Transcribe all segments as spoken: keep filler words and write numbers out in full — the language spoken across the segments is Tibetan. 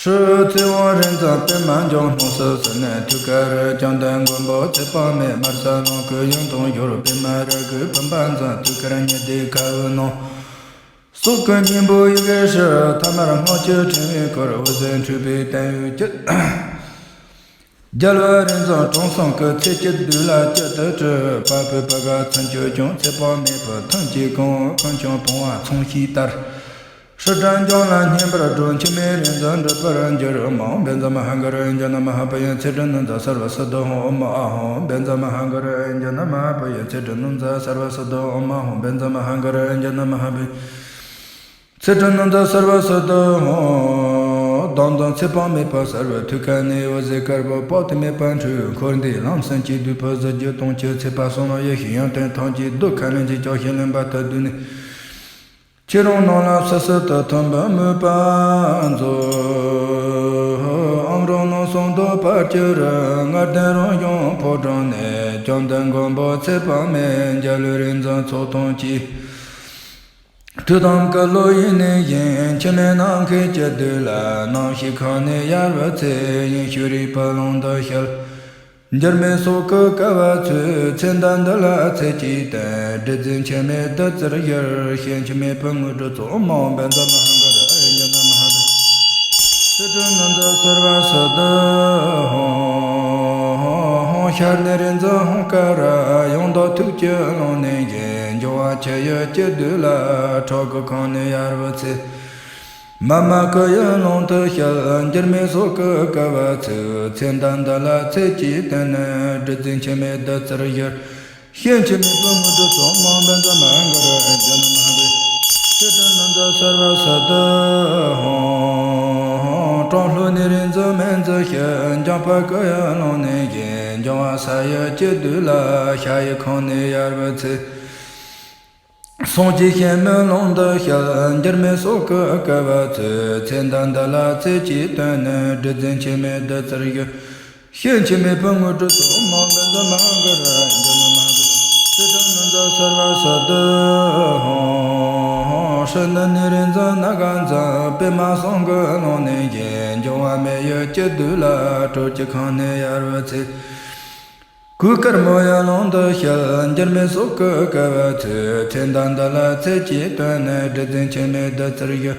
ཧྲཱིཿ་ཚེ་དབང་རིག་འཛིན་པདྨ་འབྱུང་གནས་སུ་གསོལ་ནས། ཐུགས་ཀར་བཅོམ་ལྡན་མགོན་པོ་ཚེ་དཔག་མེད། དམར་གསལ་ལོངས་སྐུ་ཡུམ་དུ་གྱུར། པདྨ་རིགས་ཀྱི་བུམ་པ་འཛིན། ཐུགས་ཀར་ཉི་ཟླའི་ཁ་བུབ་ནང་། སྲོག་གི་སྙིང་པོ་ཡི་གེ་ཧྲཱིཿ་ཐ་མར་སྔགས་ཀྱི་ཕྲེང་བའི་སྐུར། འོད་ཟེར་འཕྲོས་པའི་དོན་ཡོད་ཀྱི། རྒྱལ་བ་རིག་འཛིན་དྲུང་གསུམ་སྐུ། ཚེ་གཅིག་བདུད་ལ་གཅིག་ཏུ་སྒྲིལ། བ་སྤུའི་བུ་ག་ཚུན་ཆད་བྱུང་། ཚེ་དཔག་མེད་པའི་ཐུན་གྱིས་གང་། ཀུན་འཁྱོངས་བུང་བ་མཚོན་བྱེད་ལྟར། ཧྲཱིཿ་སྒྲ་འབྱུང་ལ་སྙན་པར་སྒྲོག །འཆི་མེད་རིག་འཛིན་འགྲུབ་པར་འགྱུར། ཨོཾ་བཛྲ་མ་ཧཱ་གུ་རུ་ཨཱཿ་ཛྙཱ་ན་མ་ཧཱ་པུ་ཡེ། ཚེ་སྒྲིབ་ནོར་འཛག་སརྦ་སིདྡྷི་ཧཱུྃ། ཨོཾ་ཨཱཿཧཱུྃ་བཛྲ་མ་ཧཱ་གུ་རུ་ཨཱཿ་ཛྙཱ་ན་མ་ཧཱ་པུ་ཡེ། ཚེ་སྒྲིབ་ནོར་འཛག་སརྦ་སིདྡྷི་ཧཱུྃ། ཨོཾ་ཨཱཿཧཱུྃ་བཛྲ་མ་ཧཱ་གུ་རུ་ཨཱཿ་ཛྙཱ་ན་མ་ཧཱ་པུ་ཡེ། ཚེ་སྒྲིབ་ནོར་འཛག་སརྦ་སིདྡྷི་ཧཱུྃ། སྡང་དང་ཚེ་དཔག་མེད་པ་གསལ་བའི་མཐུ་ཁ་ནས། འོད་ཟེར་དཀར་པོ་དཔག་ཏུ་མེད་པ་འཕྲོས། འཁོར་འདས་ལམ་གསུམ་གྱི་བདུད་པོ་གཟི་བརྗིད་དུང་གི་ཚེ་དཔག་གསུམ་ལ་ཡེ་ཤེས་ཡོན་ཏན་ཐམས་ཅད་རྡོ་ཁ་ལན་གྱིས་བཅག་ཞིང་ལེན་པ་ལྟར་བསྡུས་ནས། ཁྱེད་རང་རྣམས་ལ་སིལ་སིལ་དུ་ཐིམ་པའི་མོས་པ་མཛོད། ཨོཾ་རོ་ནོ་སིང་དྷོ་བྷ་ཥི་རི། ལྔ་ལྡན་རང་བྱུང་ཕོ་བྲང་ནས། བཅོམ་ལྡན་མགོན་པོ་ཚེ་དཔག་མེད། འཇའ་ལུས་རིག་འཛིན་ཚོགས་ཐམས་ཅད། ཐུགས་དམ་སྐུ་ལུ་ཡིས་ནི་བཞེངས། འཆི་མེད་ནམ་མཁའི་དཀྱིལ་དུ་ལ། རྣམ་ཤེས་ཁམས་ནི་ཡལ་བའི་ཚེ། ཡེ་ཤེས་རིག་པའི་ཀློང་དུ་ཤར། འགྱུར་མེད་སྲོག་གི་བསྐལ་པ་ཚོས། ཚེ་འདི་འདི་ལ་ཚེ་གཅིག་བསྟན། སྒྲིབ་འཛིན་འཆི་མེད་བདུད་རྩིར་གྱུར། ཤེས་འཆི་མེད་པའི་དངོས་གྲུབ་སྩོལ། ཨོཾ་བཛྲ་མ་ཧཱ་གུ་རུ་ཨཱཿ་ཛྙཱ་ན་མ་ཧཱ་པུ་ཡེ། ཚེ་སྒྲིབ་ནོར་འཛག་སརྦ་སིདྡྷི་ཧཱུྃ། ཤར་ནས་རིག་འཛིན་ཧཱུྃ་ཀ་ར། ཡང་དག་ཐུགས་ཀྱི་ཀློང་ནས་བཞེངས། འབྱུང་བ་ཆུ་ཡི་དཀྱིལ་དུ་ལ། ཁྲག་གི་ཁམས་ནི་ཡལ་བའི་ཚེ། མཱ་མ་ཀུ་ཡི་ཀློང་དུ་ཤར། འགྱུར་མེད་སྲོག་གི་བསྐལ་པ་ཚོས། ཚེ་འདི་འདི་ལ་ཚེ་གཅིག་བསྟན། སྒྲིབ་འཛིན་འཆི་མེད་བདུད་རྩིར་གྱུར། ཤེས་འཆི་མེད་པའི་དངོས་གྲུབ་སྩོལ། ཨོཾ་བཛྲ་མ་ཧཱ་གུ་རུ་ཨཱཿ་ཛྙཱ་ན་མ་ཧཱ་པུ་ཡེ། ཚེ་སྒྲིབ་ནོར་འཛག་སརྦ་སིདྡྷི་ཧཱུྃ། སྤྲང་ལྷོ་ནས་རིག་འཛིན་སྨན་བཙུན་ཞིག། འཇམ་དཔལ་སྐུ་ཡི་ཀློང་ནས་བཞེངས། འབྱུང་བ་ས་ཡི་དཀྱིལ་དུ་ལ། ཤ་ཡི་ཁམས་ནི་ཡལ་བའི་ཚེ། སངས་རྒྱས་གཤེགས་མའི་ཀློང་དུ་ཤར། འགྱུར་མེད་སྲོག་གི་བསྐལ་པ་ཚོས། ཚེ་འདི་འདི་ལ་ཚེ་གཅིག་བསྟན། སྒྲིབ་འཛིན་འཆི་མེད་བདུད་རྩིར་གྱུར། ཤེས་འཆི་མེད་པའི་དངོས་གྲུབ་སྩོལ། ཨོཾ་བཛྲ་མ་ཧཱ་གུ་རུ་ཨཱཿ་ཛྙཱ་ན་མ་ཧཱ་པུ་ཡེ། ཚེ་སྒྲིབ་ནོར་འཛག་སརྦ་སིདྡྷི་ཧཱུྃ། ཧྲཱིཿ་ནི་ནས་རིག་འཛིན་ནཱ་ག་འཛིན། པདྨ་སེང་གེའི་ཀློང་ནས་བཞེངས། འབྱུང་བ་མེ་ཡི་དཀྱིལ་དུ་ལ། དྲོ་སྐྱིད་ཁམས་ནི་ཡལ་བའི་ཚེ། གོས་དཀར་མོ་ཡི་ཀློང་དུ་ཤར། འགྱུར་མེད་སྲོག་གི་བསྐལ་པ་ཚོས། ཚེ་འདི་འདི་ལ་ཚེ་གཅིག་བསྟན། སྒྲིབ་འཛིན་འཆི་མེད་བདུད་རྩིར་གྱུར།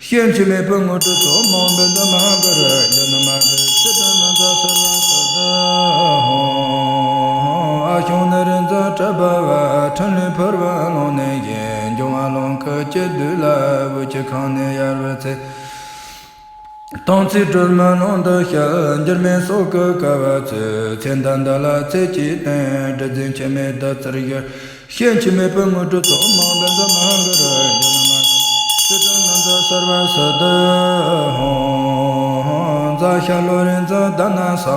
ཤེས་འཆི་མེད་པའི་དངོས་གྲུབ་སྩོལ། ཨོཾ་བཛྲ་མ་ཧཱ་གུ་རུ་ཨཱཿ་ཛྙཱ་ན་མ་ཧཱ་པུ་ཡེ། ཚེ་སྒྲིབ་ནོར་འཛག་སརྦ་སིདྡྷི་ཧཱུྃ། ཨ་ཞང་ནས་རིག་འཛིན་གྲུབ་པ་བ། ཕྲིན་ལས་ཕུར་བུའི་ཀློང་ནས་བཞེངས། འབྱུང་བ་རླུང་གི་དཀྱིལ་དུ་ལ། འོད་ཀྱི་ཁམས་ནི་ཡལ་བའི་ཚེ། དྭངས་བསིལ་སྒྲོལ་མའི་ཀློང་དུ་ཤར། འགྱུར་མེད་སྲོག་གི་བསྐལ་པ་ཚོས། ཚེ་འདི་འདི་ལ་ཚེ་གཅིག་བསྟན། སྒྲིབ་འཛིན་འཆི་མེད་བདུད་རྩིར་གྱུར། ཤེས་འཆི་མེད་པའི་དངོས་གྲུབ་སྩོལ། ཨོཾ་བཛྲ་མ་ཧཱ་གུ་རུ་ཨཱཿ་ཛྙཱ་ན་མ་ཧཱ་པུ་ཡེ། ཚེ་སྒྲིབ་ནོར་འཛག་སརྦ་སིདྡྷི་ཧཱུྃ། འཛམ་ཤར་ལྷོ་རིག་འཛིན་དྷ་ན་སཾ།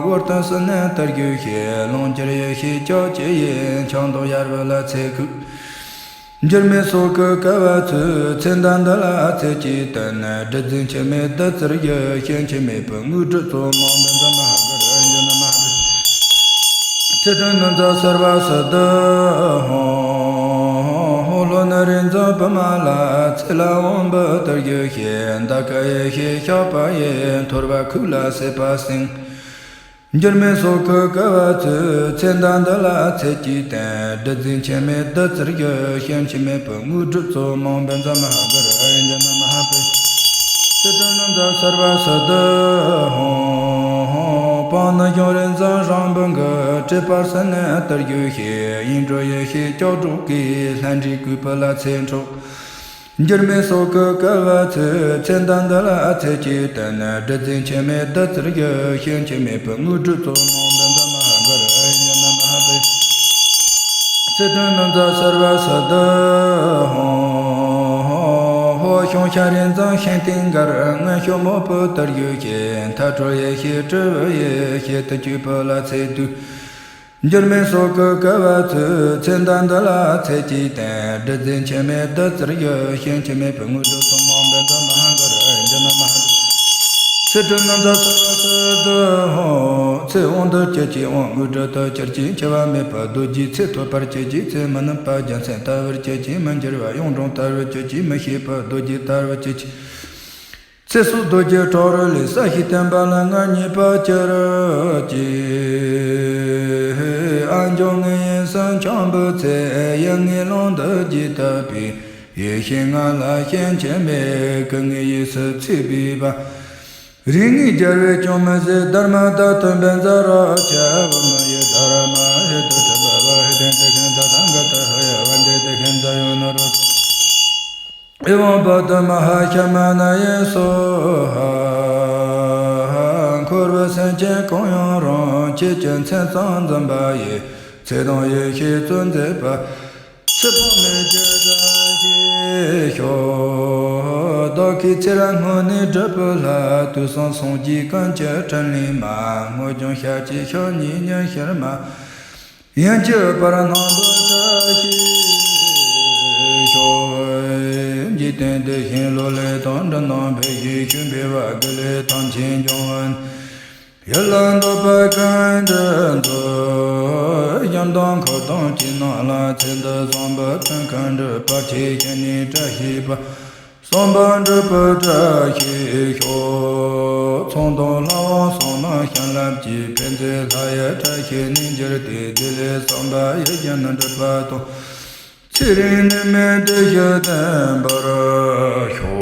འོར་སྟོན་སྲི་ནས་དུར་གྱི་ཞལ། ལོངས་སྤྱོད་ཡེ་ཤེས་ལྕགས་ཀྱུ་ཡིས། ཆང་དུང་ཡལ་བ་ལ་ཚེ་ཁུག། འགྱུར་མེད་སྲོག་གི་བསྐལ་པ་ཚོས། ཚེ་འདི་འདི་ལ་ཚེ་གཅིག་བསྟན། སྒྲིབ་འཛིན་འཆི་མེད་བདུད་རྩིར་གྱུར། ཤེས་འཆི་མེད་པའི་དངོས་གྲུབ་སྩོལ། ཨོཾ་བཛྲ་མ་ཧཱ་གུ་རུ་ཨཱཿ་ཛྙཱ་ན་མ་ཧཱ་པུ་ཡེ། ཚེ་སྒྲིབ་ནོར་འཛག་སརྦ་སིདྡྷི་ཧཱུྃ། ཧོར་ལྷོ་ནས་རིག་འཛིན་བི་མ་ལ། ཚེ་ལ་དབང་པོའི་དུར་གྱི་ཞལ། འདའ་ཀ་ཡེ་ཤེས་ཞགས་པ་ཡིས། འཐོར་བ་ཁུག་ལ་སྲེད་པ་སེལ། འགྱུར་མེད་སྲོག་གི་བསྐལ་པ་ཚོས། ཚེ་འདི་འདི་ལ་ཚེ་གཅིག་བསྟན། སྒྲིབ་འཛིན་འཆི་མེད་བདུད་རྩིར་གྱུར། ཤེས་འཆི་མེད་པའི་དངོས་གྲུབ་སྩོལ། ཨོཾ་བཛྲ་མ་ཧཱ་གུ་རུ་ཨཱཿ་ཛྙཱ་ན་མ་ཧཱ་པུ་ཡེ། ཚེ་སྒྲིབ་ནོར་འཛག་སརྦ་སིདྡྷི་ཧཱུྃ། སྤང་ནི་ཞང་རིག་འཛིན་རིང་པོ་གིས། བྲེག་པ་སྲི་ནས་དུར་གྱི་ཞལ། ཡིད་འཕྲོག་ཡེ་ཤེས་ལྕགས་སྒྲོག་གིས། ལྷ་འདྲེ་རྒོད་པོ་ལ་ཚེ་འཕྲོག། འགྱུར་མེད་སྲོག་གི་བསྐལ་པ་ཚོས། ཚེ་འདི་འདི་ལ་ཚེ་གཅིག་བསྟན། སྒྲིབ་འཛིན་འཆི་མེད་བདུད་རྩིར་གྱུར། ཤེས་འཆི་མེད་པའི་དངོས་གྲུབ་སྩོལ། ཨོཾ་བཛྲ་མ་ཧཱ་གུ་རུ་ཨཱཿ་ཛྙཱ་ན་མ་ཧཱ་པུ་ཡེ། ཚེ་སྒྲིབ་ནོར་འཛག་སརྦ་སིདྡྷི་ཧཱུྃ། ཧོར་ཞང་ཤར་རིག་འཛིན་ཤིང་རྟའི་མགར། མངོན་ཤེས་མོག་པོ་དུར་གྱི་ཞལ། མཐའ་སྐོར་ཡེ་ཤེས་དྲིལ་བུ་ཡིས། ཞལ་དུ་གཅིག་པུ་ལ་ཚེ་བསྡུས། འགྱུར་མེད་སྲོག་གི་བསྐལ་པ་ཚོས། ཚེ་འདི་འདི་ལ་ཚེ་གཅིག་བསྟན། སྒྲིབ་འཛིན་འཆི་མེད་བདུད་རྩིར་གྱུར། ཤེས་འཆི་མེད་པའི་དངོས་གྲུབ་སྩོལ། ཨོཾ་བཛྲ་མ་ཧཱ་གུ་རུ་ཨཱཿ་ཛྙཱ་ན་མ་ཧཱ་པུ་ཡེ། ཚེ་སྒྲིབ་ནོར་འཛག་སརྦ་སིདྡྷི་ཧཱུྃ། ཚེ་དབང་དུ་གྱུར་ཅིང་དབང་། དངོས་གྲུབ་ཏུ་གྱུར་ཅིང་འཆི་བ་མེད་པ། རྡོ་རྗེའི་ཚེ་ཐོབ་པར་གྱུར་ཅིག། ཚེ་མི་ནུབ་པ། རྒྱལ་མཚན་ལྟ་བུར་གྱུར་ཅིང་མི་འགྱུར་བ། གཡུང་དྲུང་ལྟ་བུར་གྱུར་ཅིང་མི་ཤེས་པ། རྡོ་རྗེ་ལྟ་བུར་གྱུར་ཅིག། ཚེ་ ཚེ་སྲོག་རྡོ་རྗེ་བྲག་རི་ལས། ས་གཞི་བརྟན་པ་ལ་ང་མཉེས་པར་གྱུར་ཅིག། ཨ་འཇོ་ངའི་ཡིད་སེམས་འཆང་བུ་ཚེ། ཡ་ངའི་ལོངས་སྟེ་ཇི་ལྟ་བུའི། ཡེ་ཤེས་ང་ལ་ཤེས་ཆེན་མེད། ཀུན་ངའི་ཡིད་སུ་ཚིག་བུས་པ། རིགས་ངན་རྒྱལ་བས་ཅང་མི་བཟོད། དྷརྨ་དང་མཐུན་པའི་མཛའ་རོགས་ཆེ། བུ་མོ་ཡི་དྷརྨ་ཧེ་ཏུ་ཁྲི་པ་བ་ཧེ་ཏན་ཏེ་ཁན་ད་ཐང་ག་ཏ་ཧ་ཡ་བན་ཏེ་ཏེ་ཁན་ཛ་ཡོ་ནོ་རོ། ཨེ་ཝཾ་བ་དྷརྨ་ཧ་ཤ་མ་ན་ཡེ་སྭཱ་ཧཱ། འཁོར་བའི་སེམས་ཅན་གང་ཡང་རུང་། ཁྱེད་ཀྱི་མཚན་ཙམ་འཛིན་པ་ཡིས། ཚེ་དང་ཡེ་ཤེས་སྩོལ་མཛད་པ། ཚེ་དཔག་མེད་ཀྱི་བཀྲ་ཤིས་ཤོག། བདག་གིས་ཚེ་རབས་སྔོན་ནས་བསྒྲུབས་པའི་ལྷ། དུས་གསུམ་སངས་རྒྱས་ཀུན་གྱི་ཕྲིན་ལས་མ། སྔོ་ལྗང་ཤར་གྱི་ཕྱག་གཉིས་ཉི་ཤར་མ། ཡིད་ཀྱི་བར་སྣང་དུ་བཀྲ་ཤིས་ཤོག། འཇིག་རྟེན་བདེ་ཞིང་ལོ་ལེགས་དང་། འབྲུ་རྣམས་འཕེལ་ཞིང་ཤིང་འབྲས་བུ། དགེ་ལེགས་ཐམས་ཅད་འབྱུང་བ། ཡིད་ལ་འདོད་པ་ཀུན་འགྲུབ་མཛོད། ཞིང་དང་འཁོར་དང་ཅི་སྣང་ལ། ཚེ་འདི་བཟང་པོའི་དོན་ཀུན་འགྲུབ། བར་ཆད་ཞི་ནས་བཀྲ་ཤིས་པ། བསམ་པ་འགྲུབ་པའི་བཀྲ་ཤིས་ཤོག། ཚངས་དང་ལྷ་དབང་བསོད་ནམས་བྱིན་རླབས་ཀྱིས། ཕན་མཛད་ལྷ་ཡི་བཀྲ་ཤིས་ནས་གྱུར་ཏེ། བདེ་ལེགས་བསམ་པ་ཡིད་བཞིན་འགྲུབ་པ་དང་། ཚེ་རིང་ནད་མེད་བདེ་གཤེགས་བརྟན་པར་ཤོག།